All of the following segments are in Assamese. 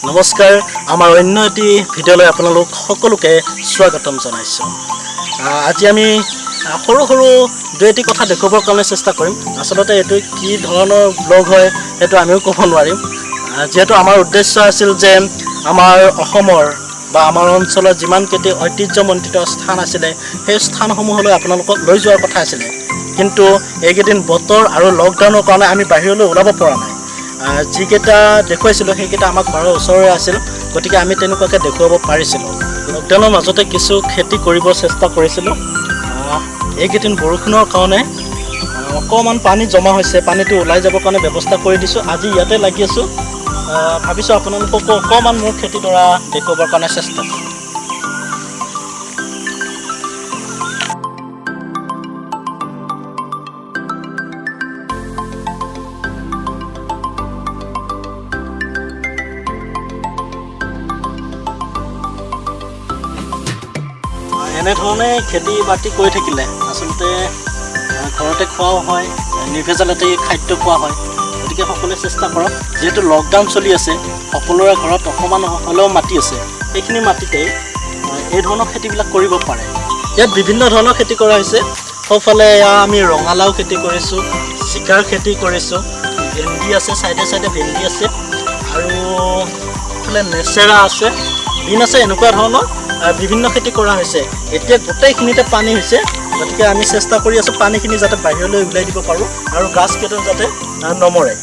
নমস্কাৰ, আমাৰ অন্য এটি ভিডিঅ'লৈ আপোনালোক সকলোকে স্বাগতম জনাইছোঁ। আজি আমি সৰু সৰু দুই এটি কথা দেখুৱাবৰ কাৰণে চেষ্টা কৰিম। আচলতে এইটো কি ধৰণৰ ব্লগ হয় সেইটো আমিও ক'ব নোৱাৰিম। যিহেতু আমাৰ উদ্দেশ্য আছিল যে আমাৰ অসমৰ বা আমাৰ অঞ্চলৰ যিমানকেইটি ঐতিহ্যমণ্ডিত স্থান আছিলে সেই স্থানসমূহলৈ আপোনালোকক লৈ যোৱাৰ কথা আছিলে, কিন্তু এইকেইদিন বতৰ আৰু লকডাউনৰ কাৰণে আমি বাহিৰলৈ ওলাব পৰা নাই। যিকেইটা দেখুৱাইছিলোঁ সেইকেইটা আমাৰ ঘৰৰ ওচৰৰে আছিল, গতিকে আমি তেনেকুৱাকৈ দেখুৱাব পাৰিছিলোঁ। লকডাউনৰ মাজতে কিছু খেতি কৰিব চেষ্টা কৰিছিলোঁ। এইকেইদিন বৰষুণৰ কাৰণে অকণমান পানী জমা হৈছে, পানীটো ওলাই যাবৰ কাৰণে ব্যৱস্থা কৰি দিছোঁ। আজি ইয়াতে লাগি আছোঁ। ভাবিছোঁ আপোনালোককো অকণমান মোৰ খেতিডৰা দেখুৱাবৰ কাৰণে চেষ্টা কৰিম। এনেধৰণে খেতি বাতি কৰি থাকিলে আচলতে ঘৰতে খোৱাও হয়, নিৰ্ভেজালতে খাদ্য খোৱা হয়। গতিকে সকলোৱে চেষ্টা কৰক, যিহেতু লকডাউন চলি আছে, সকলোৰে ঘৰত অকণমান হ'লেও মাটি আছে, সেইখিনি মাটিতে এই ধৰণৰ খেতিবিলাক কৰিব পাৰে। ইয়াত বিভিন্ন ধৰণৰ খেতি কৰা হৈছে। সোঁফালে এয়া আমি ৰঙালাও খেতি কৰিছোঁ, জিকাৰ খেতি কৰিছোঁ, ভেন্দি আছে, চাইডে চাইডে ভেন্দি আছে, আৰু এইফালে নেচেৰা আছে, বিন আছে, এনেকুৱা ধৰণৰ বিভিন্ন খেতি কৰা হৈছে। এতিয়া গোটেইখিনিতে পানী হৈছে, গতিকে আমি চেষ্টা কৰি আছোঁ পানীখিনি যাতে বাহিৰলৈ ওলাই দিব পাৰোঁ আৰু গাছকেইটা যাতে নমৰে।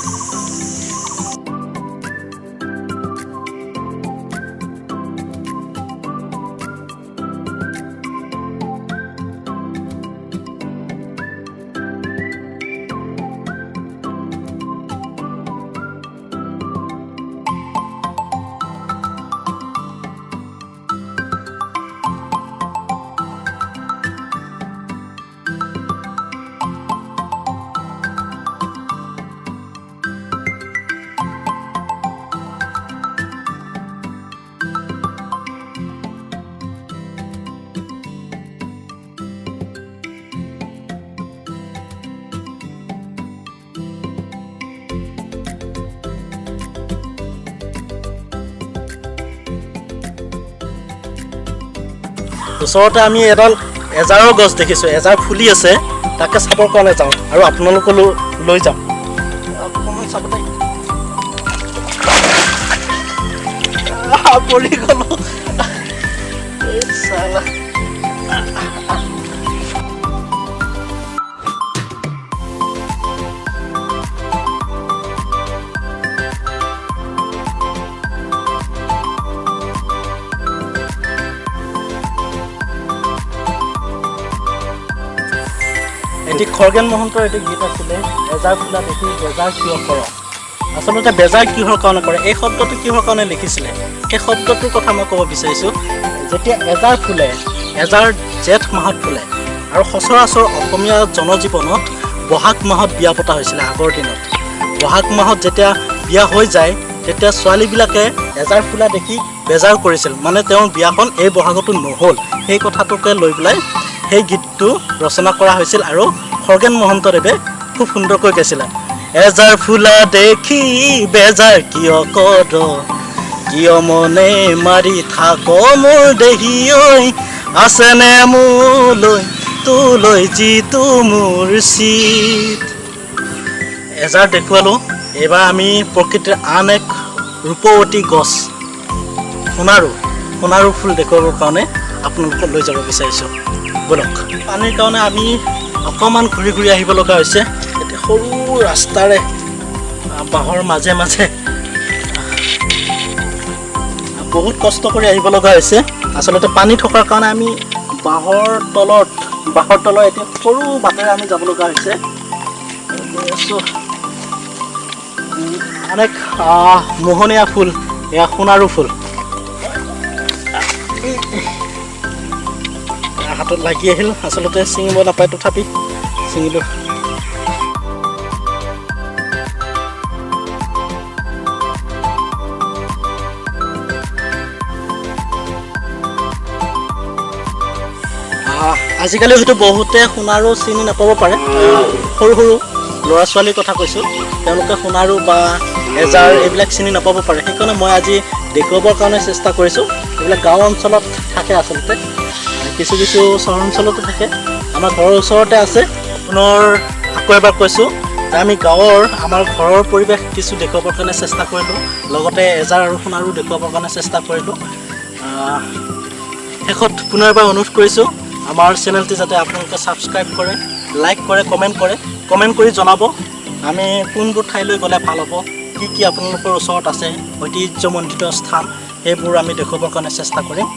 ওচৰতে আমি এডাল এজাৰৰ গছ দেখিছোঁ, এজাৰ ফুলি আছে, তাকে চাবৰ কাৰণে যাওঁ আৰু আপোনালোকলৈ লৈ যাম। অকণমান চাব দেই। পৰি গ'লো। এই চালা। এটি খগেন মহন্তৰ এটি গীত আছিলে, এজাৰ ফুলা দেখি বেজাৰ কিয় কৰ। আচলতে বেজাৰ কিহৰ কাৰণে কৰে, এই শব্দটো কিহৰ কাৰণে লিখিছিলে, সেই শব্দটোৰ কথা মই ক'ব বিচাৰিছোঁ। যেতিয়া এজাৰ ফুলে, এজাৰ জেঠ মাহত ফুলে, আৰু সচৰাচৰ অসমীয়া জনজীৱনত বহাগ মাহত বিয়া পতা হৈছিলে আগৰ দিনত। বহাগ মাহত যেতিয়া বিয়া হৈ যায় তেতিয়া ছোৱালীবিলাকে এজাৰ ফুলা দেখি বেজাৰ কৰিছিল, মানে তেওঁৰ বিয়াখন এই বহাগতো নহ'ল, সেই কথাটোকে লৈ পেলাই সেই গীতটো ৰচনা কৰা হৈছিল। আৰু খগেন মহন্তদেৱে খুব সুন্দৰকৈ গাইছিলে, এজাৰ ফুলা দেখি বেজাৰ কিয় কৰ, কিয় মনে মাৰি থাক মোৰ দেহি ঐ, আছেনে মোলৈ তোলৈ যিটো মোৰ চিত। এজাৰ দেখুৱালোঁ। এইবাৰ আমি প্ৰকৃতিৰ আন এক ৰূপৱতী গছ সোণাৰু, সোণাৰু ফুল দেখুৱাবৰ কাৰণে আপোনালোকক লৈ যাব বিচাৰিছোঁ। ব'লক। পানীৰ কাৰণে আমি অকণমান ঘূৰি ঘূৰি আহিব লগা হৈছে। এতিয়া সৰু ৰাস্তাৰে বাঁহৰ মাজে মাজে বহুত কষ্ট কৰি আহিব লগা হৈছে। আচলতে পানী থকাৰ কাৰণে আমি বাঁহৰ তলত এতিয়া সৰু বাটেৰে আমি যাব লগা হৈছে। গৈ আছোঁ। অনেক মোহনীয়া ফুল, এয়া সোণাৰু ফুল। হাতত লাগি আহিল, আচলতে ছিঙিব নাপায়, তথাপি ছিঙিলোঁ। আজিকালি হয়তো বহুতে সোণাৰু চিনি নাপাব পাৰে, সৰু সৰু ল'ৰা ছোৱালীৰ কথা কৈছোঁ, তেওঁলোকে সোণাৰু বা এজাৰ এইবিলাক চিনি নাপাব পাৰে। সেইকাৰণে মই আজি দেখুৱাবৰ কাৰণে চেষ্টা কৰিছোঁ। এইবিলাক গাঁও অঞ্চলত থাকে আচলতে, কিছু কিছু চহৰ অঞ্চলতো থাকে। আমাৰ ঘৰৰ ওচৰতে আছে। পুনৰ আকৌ এবাৰ কৈছোঁ যে আমি গাঁৱৰ আমাৰ ঘৰৰ পৰিৱেশ কিছু দেখুৱাবৰ কাৰণে চেষ্টা কৰিলোঁ, লগতে এজাৰ আৰু সোণাৰো দেখুৱাবৰ কাৰণে চেষ্টা কৰিলোঁ। শেষত পুনৰ এবাৰ অনুৰোধ কৰিছোঁ, আমাৰ চেনেলটি যাতে আপোনালোকে ছাবস্ক্ৰাইব কৰে, লাইক কৰে, কমেণ্ট কৰে। কমেণ্ট কৰি জনাব আমি কোনবোৰ ঠাইলৈ গ'লে ভাল হ'ব, কি কি আপোনালোকৰ ওচৰত আছে ঐতিহ্যমণ্ডিত স্থান, সেইবোৰ আমি দেখুৱাবৰ কাৰণে চেষ্টা কৰিম।